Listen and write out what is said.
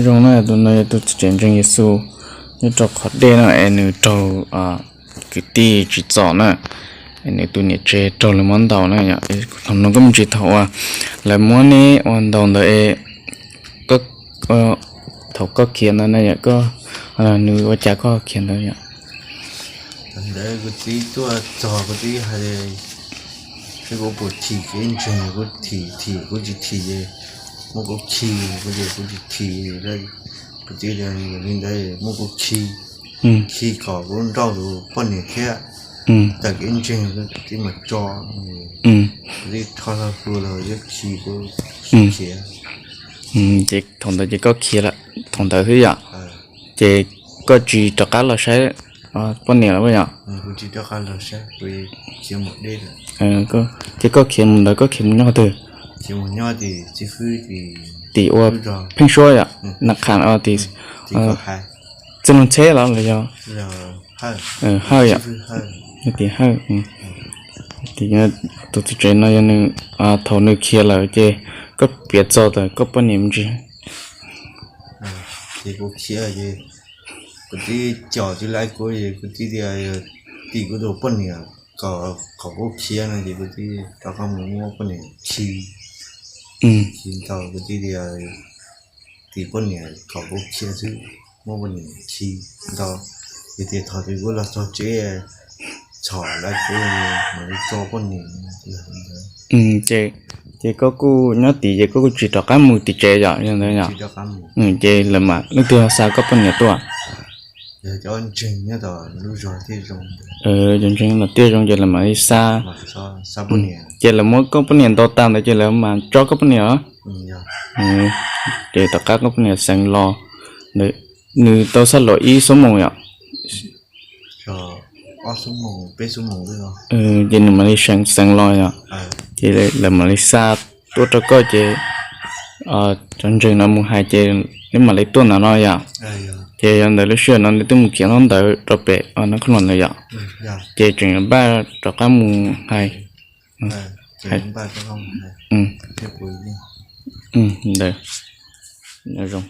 Zoo na, tus no yog tus txiv tsev ntseeg Yexus nyob rau qhov dej no es nws raug kwv tij tsim txom na, es nws tus niam tsev raug lawv muab ntaus na yom. Thaum no koj me ntsis thaum uas lawv muab neb ua ntaus ntawd es thaum koj khiav ntawd na yom, nws ua cas koj khiav ntawd yom? Thaum ntawd kuv txiv tuaj txog kuv txiv hais tias kuv puas thim kev ntseeg, kuv thim thim kuv tsis thim ces muab kuv khi, kuv tias kuv tsis thim, kuv txiv tias yog li ntawd muab kuv khi, khi kom kuv nrauj tus poj niam thiab tawm kev ntseeg, kuv txiv mam tso, kuv txiv rho hlo hlua los yuav khi kuv khiav. Ces thaum ntawd ces koj khiav lawm thaum ntawd xwb yom? Ces koj tsis rov qab los saib poj niam lawm yom? Ces koj khiav mus ntawd koj khiav mus nyob qhov twg? Tim ua Pheej Suab yom, Naj Qha, tim Txwj Laug Ntxheb los los yog Hawj yom? Tim Hawj. Tus txiv tsev no yog nws, thaum nws khiav lawm ces koj piav txog tas koj poj niam me ntsis. Ces kuv khiav ces kuv txiv coj txiv lais kuv, kuv txiv tias yog tim kuv tus poj niam kom kuv khiav no ces kuv txiv rov qab mus muab poj niam khi, khi ntau, kuv txiv tias tim poj niam kom kuv khiav xwb, muab poj niam khi ntau, yog tias thaum twg kuv los txog tsev txhom lais kuv mam li tso poj niam. Ces koj kuj nyob tid ces koj kuj tsis rov qab mus tim tsev yom, yog ntawd yom? Ces lawv mam leej twg xa koj poj niam tuaj? Cov ntseeg los tiaj zoo ces lawv mam li xa. Ces lawv muab koj poj niam ntaus tas ntawd ces lawv mam tso koj poj niam os. Ces tom qab koj poj niam xeev los, nws tau xab luam ib xuab moos yom? Ces nws mam li xeev xeev los yom? Ces lawv mam li xa tuaj rau koj ces cov ntseeg no mus hais ces neb mam li tuaj ntawm no yom? Ces yog ntawd lub sij hawm no neb twb mus khiav nyob ntawd rau pem Nab Khoos Los ntawd yom? Ces tseem npaj rov qab mus hais. Ntawd, nyob zoo.